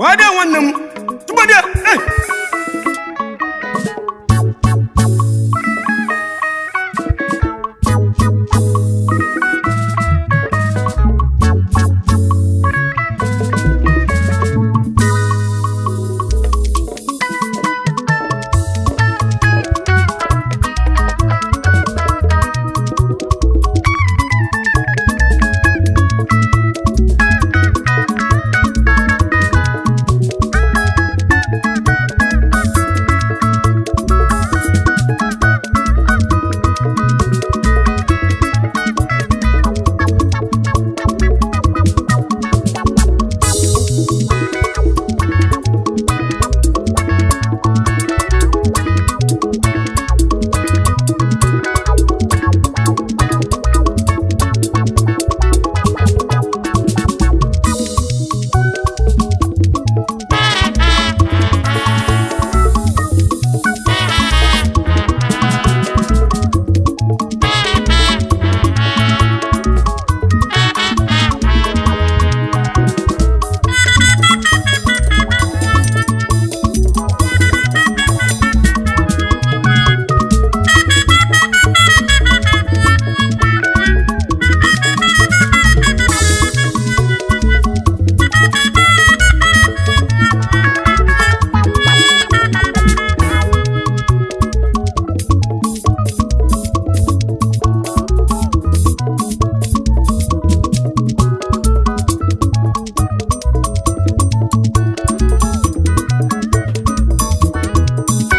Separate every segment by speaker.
Speaker 1: Wade nwanne m tụgbadị. Hey!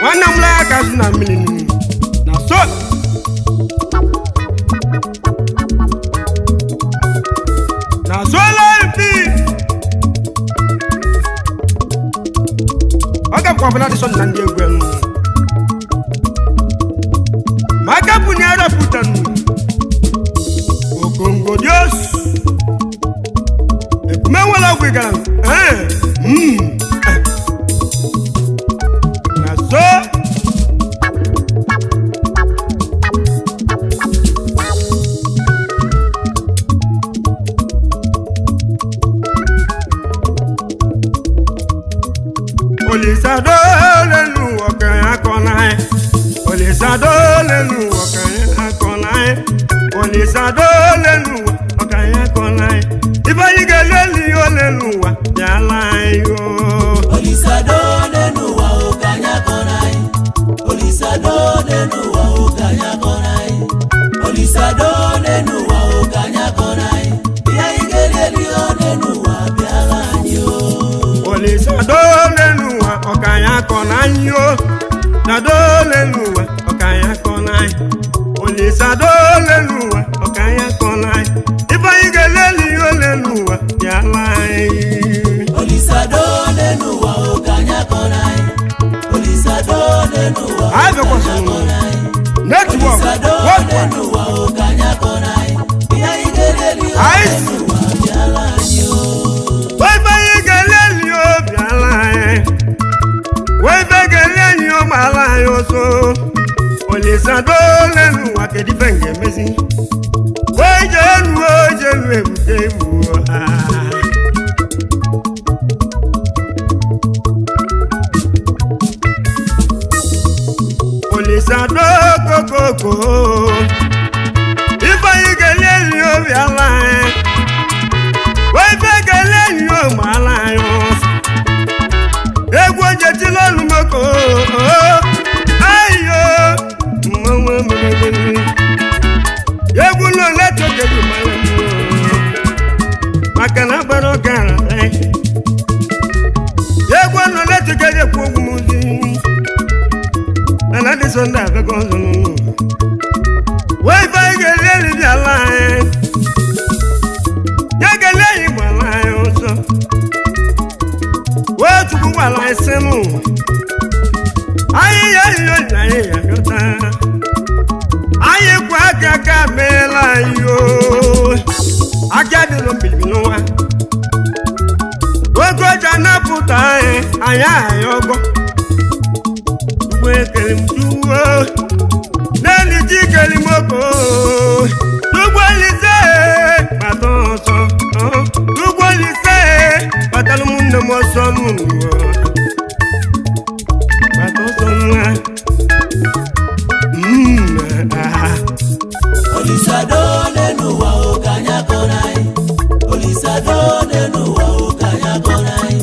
Speaker 1: Nwanne m laa aka azụ na mmiri na so na sola mpi ọ gakwa ọbụla dị sọ na ndị egwu enu ma aka bụ na arapụtanụ okongo dios ekume nwere ọgwụ ịgara ee na so. Olùsàdó lẹ́nu ọ̀kàn akọ̀nà ẹ̀. Olùsàdó lẹ́nu ọ̀kàn akọ̀nà ẹ̀. Olùsàdó lẹ́nu ọ̀kàn akọ̀nà ẹ̀. Ìbáyígẹ̀ lẹ́nu yóò lẹ́nu wà yálà yóò.
Speaker 2: Olisado nenu wa okanya konai. Olisado nenu wa okanya konai. Olisado nenu wa okanya konai. Iya igeleli o nenu wa biala yo.
Speaker 1: Olùsàdó lẹ́nu wà ọ̀kàn akọ̀nà yóò. Sàdó lẹ́nu wà ọ̀kàn akọ̀nà ẹ̀. Olùsàdó lẹ́nu wà ọ̀kàn akọ̀nà ẹ̀. Ìbáyígẹ̀ lẹ́nu yóò lẹ́nu wà yálà yóò.
Speaker 2: Olisado nenu wa okanya konai. Olisado nenu wa
Speaker 1: Ai, meu
Speaker 2: okanya
Speaker 1: coração.
Speaker 2: konai.
Speaker 1: Network,
Speaker 2: Olisado
Speaker 1: worldwide.
Speaker 2: nenu wa okanya konai. Iya igeleli o
Speaker 1: Ai.
Speaker 2: nenu wa biala yo.
Speaker 1: Wẹ́fẹ́ gẹ̀lẹ́ ni ó bíala ẹ̀. Wẹ́fẹ́ gẹ̀lẹ́ ni ó gbàlá yóò so. Olùsàdó lẹ́nu àkẹ́dí fẹ̀ǹgẹ̀ mẹ́sì. Wẹ́jẹ̀ nu ó jẹ́ nu èbúté wù á. Olùsàdó kókókó. Ìfẹ̀yìn gẹ̀lẹ́ ni ó bíala ẹ̀. Wẹ́fẹ́ gẹ̀lẹ́ ni ó gbàlá yóò so. Egwu oje ti lọ́nu mọ́kò ayo mmanwụ emegedezi egwu nọ lẹ́tọ̀ kedu mmanwụ maka na agbara ọka ara egwu nọ lẹ́tọ̀ kedu ekwu ogwu mụzi na na dị sọnde abịago ọzọ n'ụlọ wee ife anyị ga-eli eli dị ala anyị ya ga-eli anyị gbala anyị ọsọ wee chukwu gwara anyị sị mụ anyị ya iyo na anyị ya yọta anyị kwa aka aka meela anyị o aka dịrọ mbilbi n'ụwa oge ọja anapụta anyị anyị anyị ọgọ ugbo ekele m tuwo N'elu chikelimoko Chukwu Olise gbata ọsọ Chukwu Olise gbatara ụmụnne m ọsọ n'ụwa gbata ọsọ nwa.
Speaker 2: Olisado n'elu ụwa o ka anyị akọrọ anyị. Olisado n'elu ụwa o ka anyị akọrọ anyị.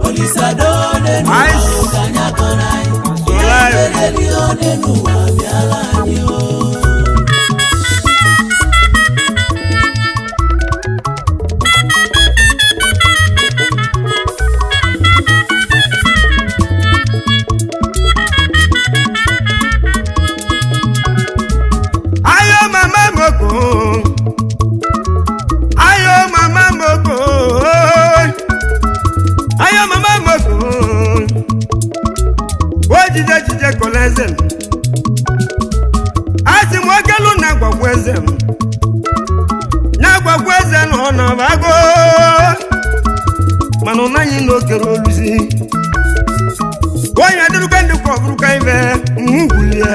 Speaker 2: Olisado n'elu ụwa o ka anyị akọrọ anyị. Ihe mereli o n'elu ụwa bịara anyị o.
Speaker 1: Ayo mama moko, ayo mama moko, ayo mama moko. O jide jide kọla eze m. Asị m okelu na-agwagwu eze m. Na-agwagwu eze na ọ nọbago. Mana ọ naghị na okere oluzi. Onye adịrụka ndị ka ọ bụrụka ibe mwulie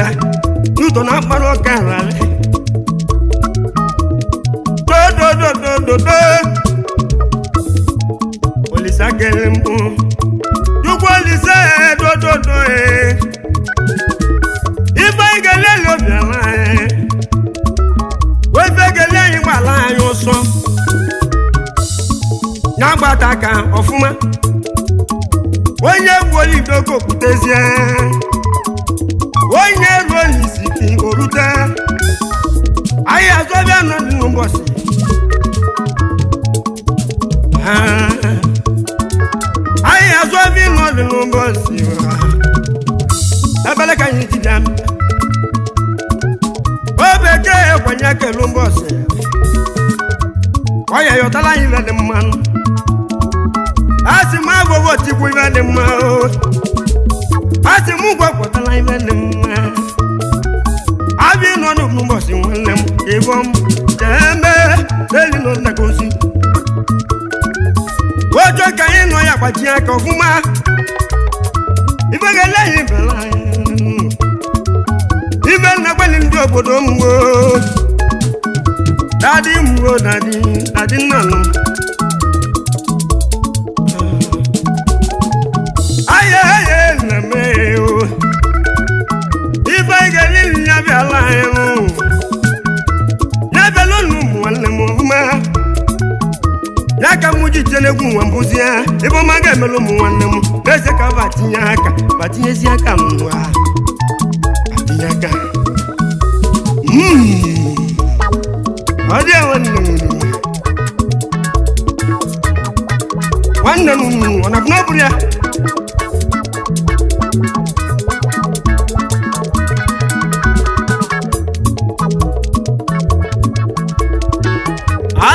Speaker 1: n'ụtọ na mkpara ọka ararị. Dododododo Olisa kele mbụ Chukwu Olise dododo e ife anyị ga-ele obi ala anyị ife ga-ele anyị gbala anyị ọsọ ya gbata aka ọfụma onye gwuola idoko kwutezie onye ruo n'isiki orute anyị azọbịa nọ n'ụbọchị. Anyị azọbịa nọ n'ụbọchị ebele ka anyị jide m o bekee kwanye kelu ụbọchị ọya yọtala anyị ife dị mmanụ a sị m agwụgwọ tikwu ife dị mma o a sị m gwapụtala ife dị mma abịa nọ n'ụbọchị nwanne m ịbọ m jeme n'elu nọ nnagozi ojo ka anyị nọ ya gbaji aka ọfụma ife ga-ele anyị bela anyị ife nnagbeli ndị obodo mgbo dadi mgbo dadi dadi nnanụ aye aye nna m o ife anyị ga-eli ya bịala anyị nụ ya bịala unu ụmụ nwanne m ọfụma ya ka mụ ji tie n'egwu nwa mbụzi ya ebe ọma ga-emelu ụmụ nwanne m n'eze ka batinye aka batinyezi aka m nwa batinye aka. Ọ dị ya nwanne m nwanne m ọ na-abụ na ọ bụrụ ya.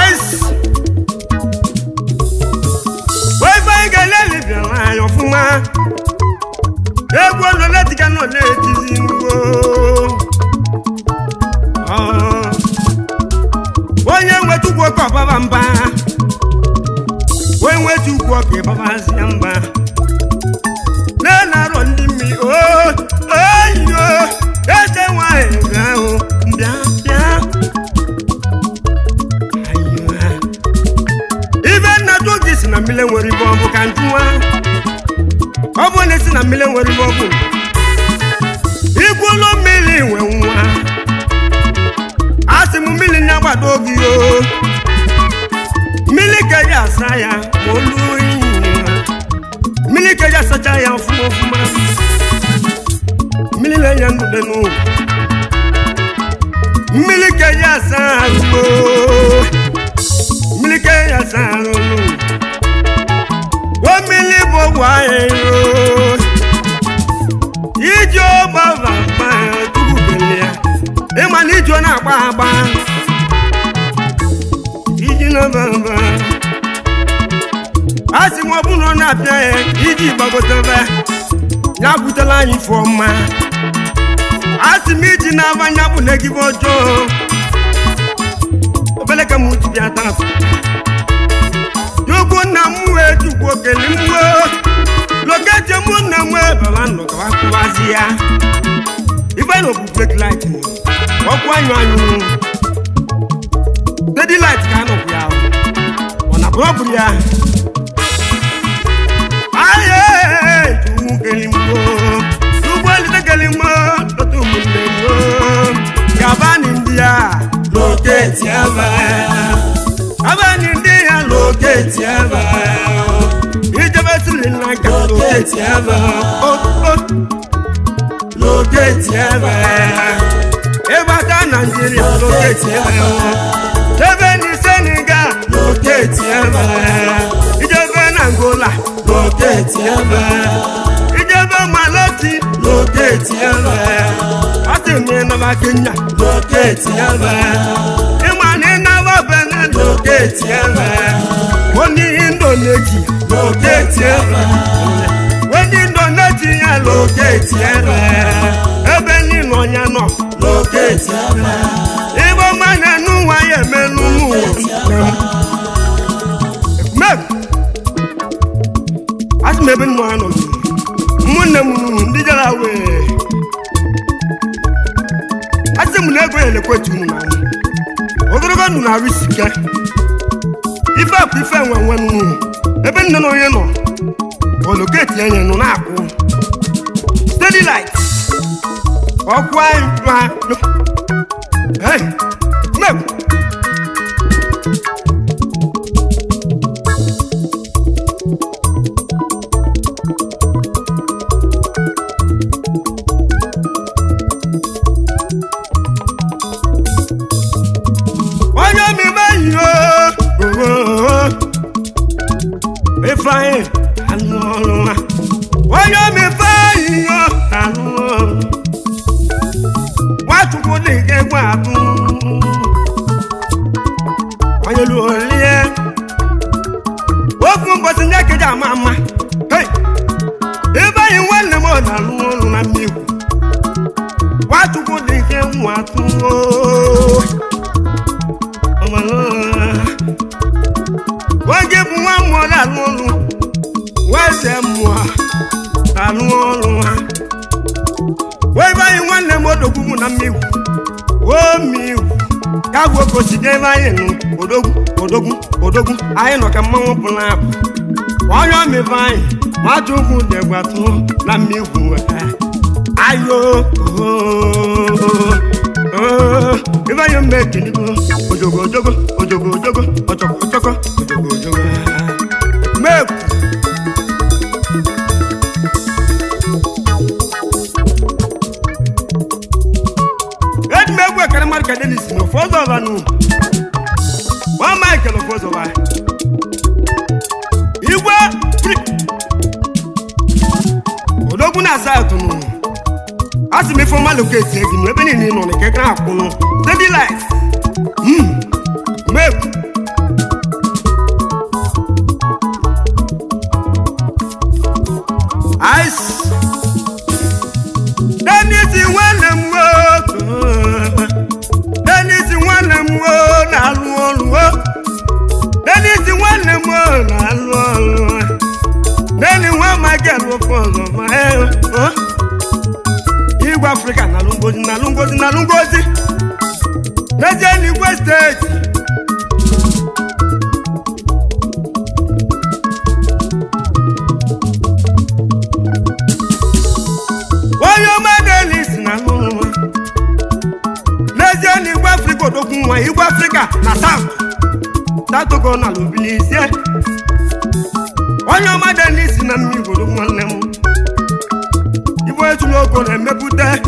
Speaker 1: Ice. Ife anyị ga-eleli bịara anyị ọfụma egwu ololetika nọ na-etizi mgbo onye nweta ugwu oke ọbaba mba onye nweta ugwu ọka ịbabazia mba na-enarọ ndị mmiri oyo eze nwanyị bịa hụ bịa bịa ayo ibe nna gị si na mmiri nwere ibe ọ bụ ka njụwa ọ bụ na esi na mmiri nwere ibe ọ bụ igwulu mmiri nwe nwa asị m mmiri na-agbado gị o mmiri ka eji asa ya ma olu iyi mmiri ka eji asacha ya ọfụma ọfụma mmiri na-enye ndụ dị n'ụwa mmiri ka eji asa ahụ mmiri ka eji asa ahụ o mmiri bụ ọgwụ ahịhịa iji ọgbava mma tupu belie ịma na iji ọ na-agba agba iji na-aba mba a sị m ọ bụrụ na ọ na-abịa ya iji gbagotebe ya butela anyị ife ọma a sị m iji na-aba anya bụ na egibe ọjọọ obele ka m ji bịa taa Chukwu nna m wee chukwu okele m wee lokete mụ nna m wee baba nnọkọ akwụwazi ya ife na nọ bụ brake light ọkụ anyụ anyụ steady light ka anọkwu ya ọ na bụrụ bụrụ ya aye chukwu kelimgbo chukwu elite kelimgbo lọta ụmụnne m gabani ndị ya loketi ebe gabani ndị ya loketi ebe ijebe Sri Lanka loketi ebe loketi ebe ịgbata Naijiria loketi ebe ebe ni Senegal loketi ebe ijebe na Angola loketi ebe ijebe Maloti loketi ebe asị m ịnaba Kenya loketi ebe ịma na ịnaba Benin loketi ebe onye Indonesia loketi ebe onye Indonesia loketi ebe ebe niile ọnya nọ loketi ebe igbo mmanya n'ụwa ya emelu n'ụwa asị m ebe nnọ ya nọ ụmụnne m ndị jara wee asị m na ego ya elekwetu unu na ogologo ndụ na-arụ isi ike ife akụ ife enwe nwe nnu ebe nne na onye nọ oloketi enye nọ na-akwụ steady light ọkụ anyị Hey, mep. Onye mi báyìí o, Ifeanyi anụ ọrụ ha. Onye mi báyìí o, anụ ọrụ. Nwachukwu dị nke gwa atụ. Onye lu olie. Okwu mbọsị nye keji ama ama. Hey! Ifeanyi nwanne m ọ na-alụ ọrụ na mmiri. Nwachukwu dị nke nwa atụ. Oge bụ nwa mmụọ na-alụ ọrụ nwa eze mmụọ na-alụ ọrụ ha wee ebe anyị nwanne m odogwu mụ na mmigwu omigwu ka bụ okosi ebe anyị nụ odogwu odogwu odogwu anyị nọ ka mmanwụ bụ na abụ onye ọmịbe anyị nwachukwu degwatụ na mmigwu ayo ibe anyị mgbe ekenigo ojogo ojogo ojogo ojogo ọchọkọ ọchọkọ ojogo ojogo mekwu eji m egwu ekere mmadụ ka denis na ofu ọzọ ọba nụ nwa michael ofu ọzọ ọba igwe odogwu na asatọ nụ asị m ifeọma loketi gị nụ ebe niile ị nọ na kekere akwụnụ steady life mekwu ice Dennis nwanne m nwoke Dennis nwanne m nwoke na-alụ ọrụ Dennis nwanne m nwoke na-alụ ọrụ Dennis nwa Michael Okozo ma Igwe Afrịka na-alụ ngozi na-alụ ngozi na-alụ ngozi n'ezie n'Igwe steeti onye ọma Dennis na-alụ nwa n'ezie na igwe afrịka odogwu nwa igwe afrịka na saut tatogo na lubilizie onye ọma Dennis na mmiri odogwu nwanne m igwe ezuloko na-emepụta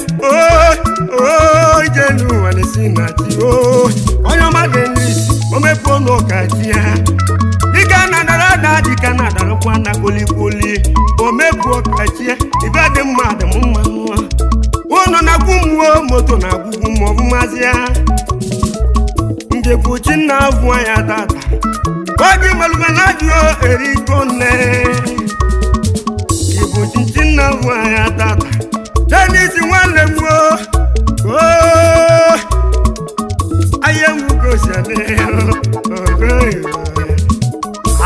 Speaker 1: ije n'ụwa na-esi na chi onye ọma Dennis o mepuo n'ụka chi ya dịka na dara ada dịka na adarụkwa na kolikoli o mepuo ka chi ya ibe dị mma dị m mma nwa ụnọ na-agwụ mmụọ moto na-agwụgwụ ma ọ bụ mazi ya njekwuchi nna avụ anya tata oge malụmana jụọ eriko nne ibuchi nchi nna avụ anya tata Dennis nwanne m o ahịa nwugosiadị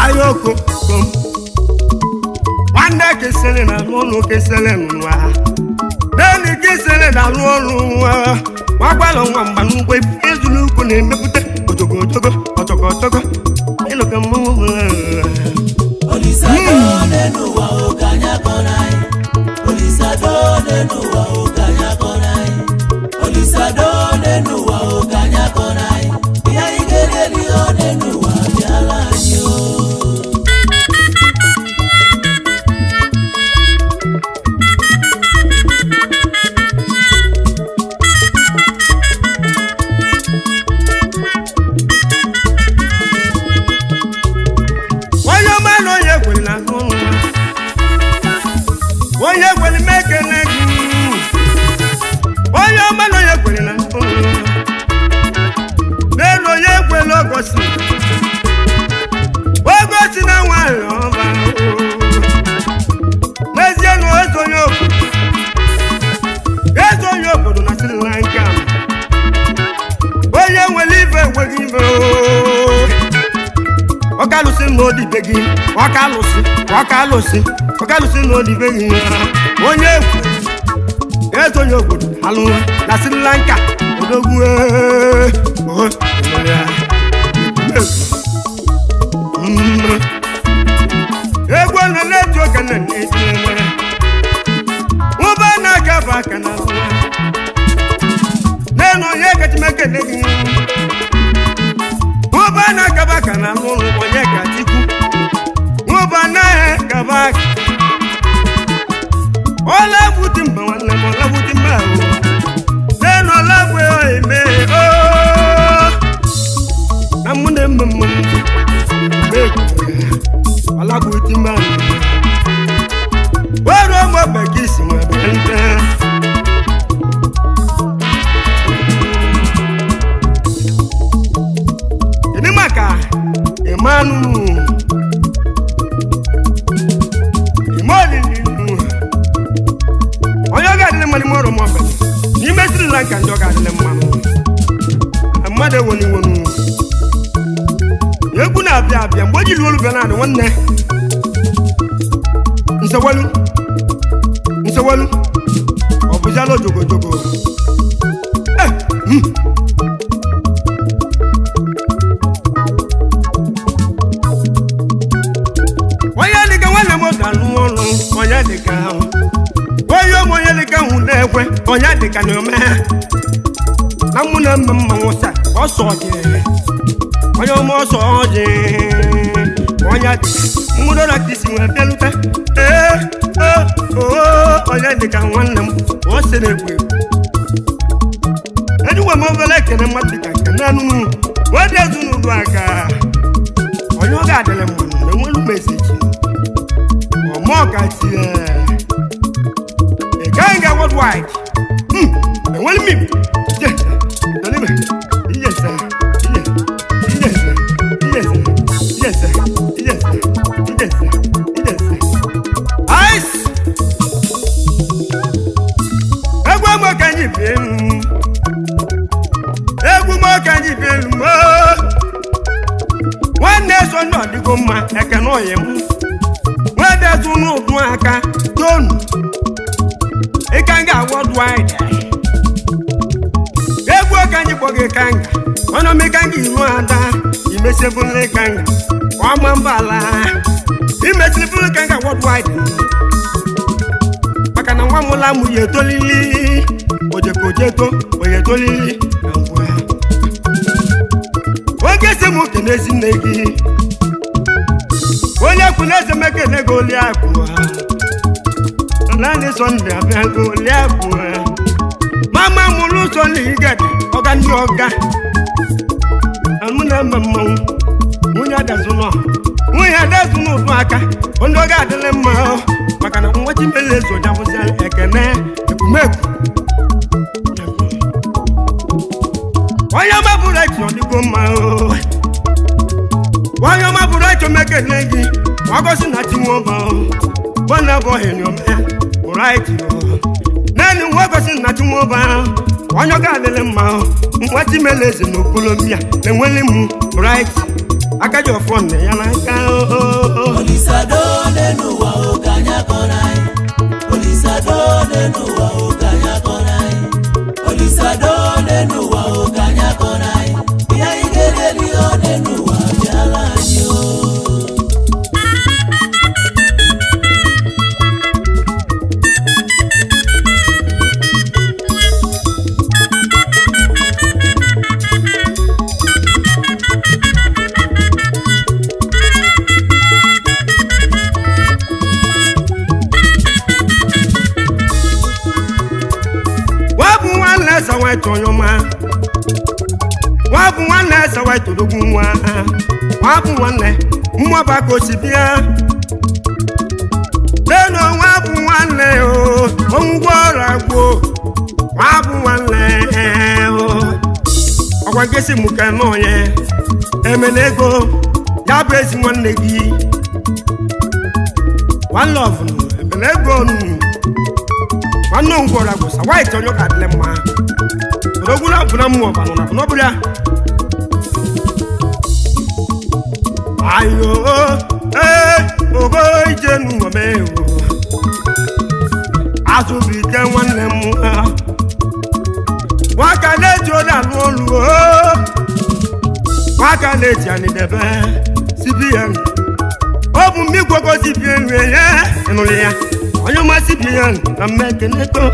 Speaker 1: ayoko kom nwanne kesịrị na alụ ọrụ kesịrị nwa Dennis kesịrị na alụ ọrụ n'ụwa nwakwalụ nwa mgba n'ugbo ezuru ukwu na-emepụta ojogo ojogo ọchọgọ ọchọgọ ịlụka mmanwụ.
Speaker 2: Olisado n'elu ụwa oge anyị akọrọ anyị. Olisado n'elu ụwa oge anyị akọrọ anyị. Olisado n'elu ụwa oge anyị akọrọ anyị. Ihe anyị ga-eri eri o n'elu ụwa bịara anyị o.
Speaker 1: Onye ọma na onye kwere na ahụ ụlọ onye kwere m ekele gị. Onye ọma na onye kwere na ahụ ụlọ n'elu onye kwere ogosi ogosi na nwanyị ọba. N'ezie na eze onye obodo, eze onye obodo na Sri Lanka, onye nwere ibe enweghị ibe ooo. Ọkalụsị na odibe gị, ọkalụsị, ọkalụsị, ọkalụsị na odibe gị. Onye egwu, eze onye obodo alụ na Sri Lanka odogwu ee, o, emere ya. Egwu na na-eti oge na na-eti emere ụba na-aga bụ aka na azụ n'elu onye kachimekene gị. Ụba na-agaba ka na n'ụlọ onye ka chikwu ụba na-agaba aka. Ọla egbuti mba nwanne m, ọla egbuti mba ahụ n'elu ọla egbu eme oo na mụ na mme mma ọla egbuti mba were ụmụ bekee isi nwe ebe nte. Kedu maka Emmanuel Imolilinu? Onye ọ ga-adịrị mma n'ime ọrụ m ọbụla n'ime Sri Lanka, ndị ọ ga-adịrị mma na mmadụ ewoniwonu egwu na-abịa abịa mgbe o jiri olu bịa naanị nwanne nsewelu nsewelu ọ bụziala ojogojogo. Eh, mm. Onye dịka nwanne m ga-alụ ọrụ, onye dịka ahụ onye ụmụ, onye dịka hụ na-ekwe, onye dịka na ome na mụ na mma mmanwụ sa ọsọ dị onye ọma ọsọ dị onye dị mmadụ na ka isi nwere bịalute. Ee oo, onye dịka nwanne m ọ sịrị ekwe ejikwa m obere ekele mmadụ dịka nke naanụ wedị ezinụlọ aka onye ọ ga-adịrị mma na enwere meseji ọmọkatie ịgaghị ga worldwide. Enwere m igbo je tolime iyese iye iyese iyese iyese iyese iyese iyese ice. Egwu egwu ka anyị bi elu, egwu m ka anyị bi elu moo. Nwanne so ndị ọdịgo mma ekene oyi m nwedezu n'ụdụ aka tonu ịka nga worldwide. Egwu ka anyị kpọ gị kanga ọnọm ịkanga iru ada imesibụla ịkanga ọma mbala imesibụla ịkanga worldwide maka na nwa mụla mụ ya etolili ojekojeto oye etolili na ngwa oge si m kene nne gị onye kwụ na eze mekene gị oli akụ ha naanị sọnde abịa gị oli akụ ha mama mụrụ sọnde igede ọga ndị ọga amụ na mma mmanwụ nwunye adazụnọ nwunye adazụ n'ụdụ aka ndị ọga adịla mma ọ, maka na nwa chimele ezo jabụzi ekene ekumekwu onye ọma bụrụ echi ọdịgo mma o. Onye ọma bụrụ echi omekene gị ọgọsi na chinwoba bọna bọghị ome bụrụ echi naanị nwa ọgọsi na chinwoba onye ọga adịrị mma o. Nwa chimele eze na okolomia na-enweli m bright aka ji ọfọ nne ya n'aka o.
Speaker 2: Olisado n'elu ụwa oge anyị akọrọ anyị. Olisado n'elu ụwa oge anyị akọrọ anyị.
Speaker 1: Esa White onye ọma. Nwa bụ nwanne Esa White odogwu nwa. Nwa bụ nwanne mmụọba ka o si bịa. Nenu nwa bụ nwanne o, onwugwo ọrụ agwụ. Nwa bụ nwanne o. Ọkwa nke si mụ ka eme onye. Emela ego, ya bụ ezi nwanne gị. One love nụ, emela ego nụ. Nwanne ngwọrọ agwụ, Sa White onye ọ ga-adịlị mma. Odogwu na bụ na mmụọ banụ na bụ n'ọbụla. Ayo, ee, ogo ije n'ụwa mee o. Azụbike nwanne m ha. Nwaka na-eji olu alụ olu o. Nwaka na-eji anịdebe CBN. Ọ bụ mmigwe go CBN enye ịnụrụ ya. Onye ọma CBN na mmekeneto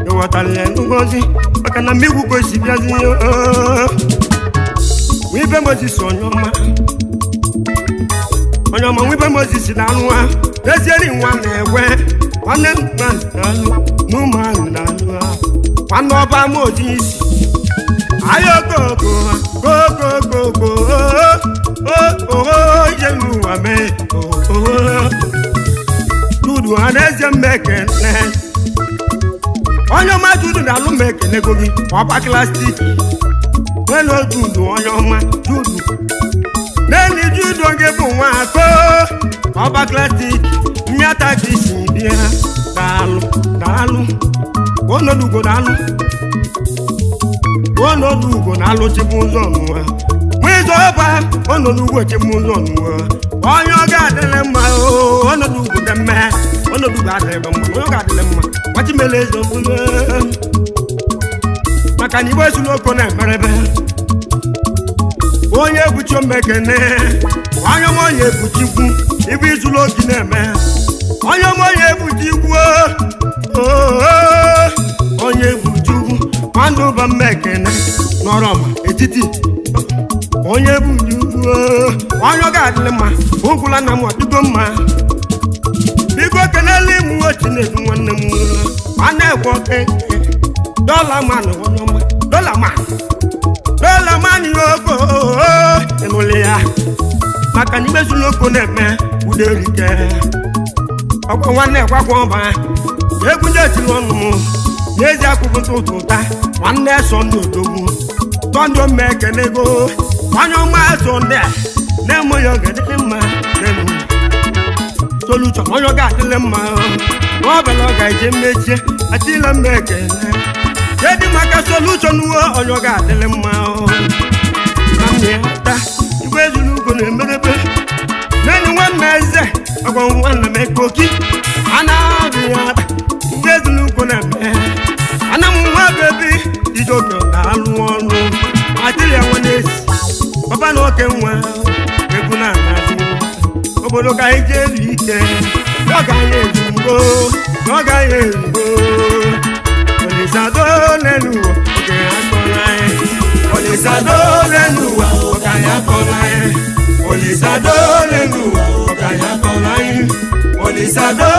Speaker 1: ịghọtara ya ngozi maka na mmigwe go CBN o. Nwibe Moses onye ọma. Onye ọma nwibe Moses na-alụ ha n'ezieri nwa na-egwe nwanne m nwa na-alụ n'ụmụ ahụ na-alụ ha nwanne ọba Moses ayo koko kokokoko oo ije n'ụwa mee oo dudu ha n'ezie mmekene onye ọma dudu na-alụ mmekene ego gị ọba klastik n'elu dudu onye ọma dudu n'elu judo gị bụ nwa akọ ọba klasik mmịata ka isi bịa daalụ daalụ onodugo daalụ onodugo na-alụ chịbụ ụzọ n'ụwa nwịzọ ọba onodugo chịbụ ụzọ n'ụwa onye ọ ga-adịrị mma oo onodugo dị mma onodugo adịrị mma onye ọ ga-adịrị mma nwachimele eze ogbulu maka na igbe ezuloko na-emerebe onye ebuchi omekene onye ọma onye ebuchi ikwu ibu izulu ogi na-eme onye ọma onye ebuchi ikwu oo onye ebuchi ukwu nwanne ụba mmekene nọrọ ma etiti onye ebuchi ukwu onye ọ ga-adịrị mma ụgwụla na m ọdịgo mma biko kenela ịmụ Chinedu nwanne m nwanne ekwe okeke dọla man onye ọma dọla man dọla man oko ịnụlị ya maka na imezulu oko na-eme udo erike ọkwa nwanne kwakwa ọba egwu ndị etiri ọnụ m n'ezi akwụkwọ ntụtụ ụta nwanne so ndị odogwu tọndụ mma ekenego onye ọma so ndị a na-eme ya oge dịrị mma n'elu solution onye ọ ga-adịrị mma n'ọbala ọ ga-eje mmechie atịla mma ekene kedu maka solution uwe onye ọ ga-adịrị mma na nna ya taa igwe ezuru ugo na-emerebe nenu nwanne eze ọgwọ nwanne m ekoki a na-abịa ata igwe ezuru ugo na-eme ana m nwa bebi ijoke na-alụ ọrụ adịrị ya nwa n'ezi papa na oke nwa egwu na-anazi obodo ka anyị jee elu ike n'oge anyị ezugo n'oge anyị ezugo Olisado n'elu ụwa oge akọla anyị Olisado n'elu ụwa oge anyị akọla anyị Olisado n'elu ụwa oge anyị akọla anyị Olisado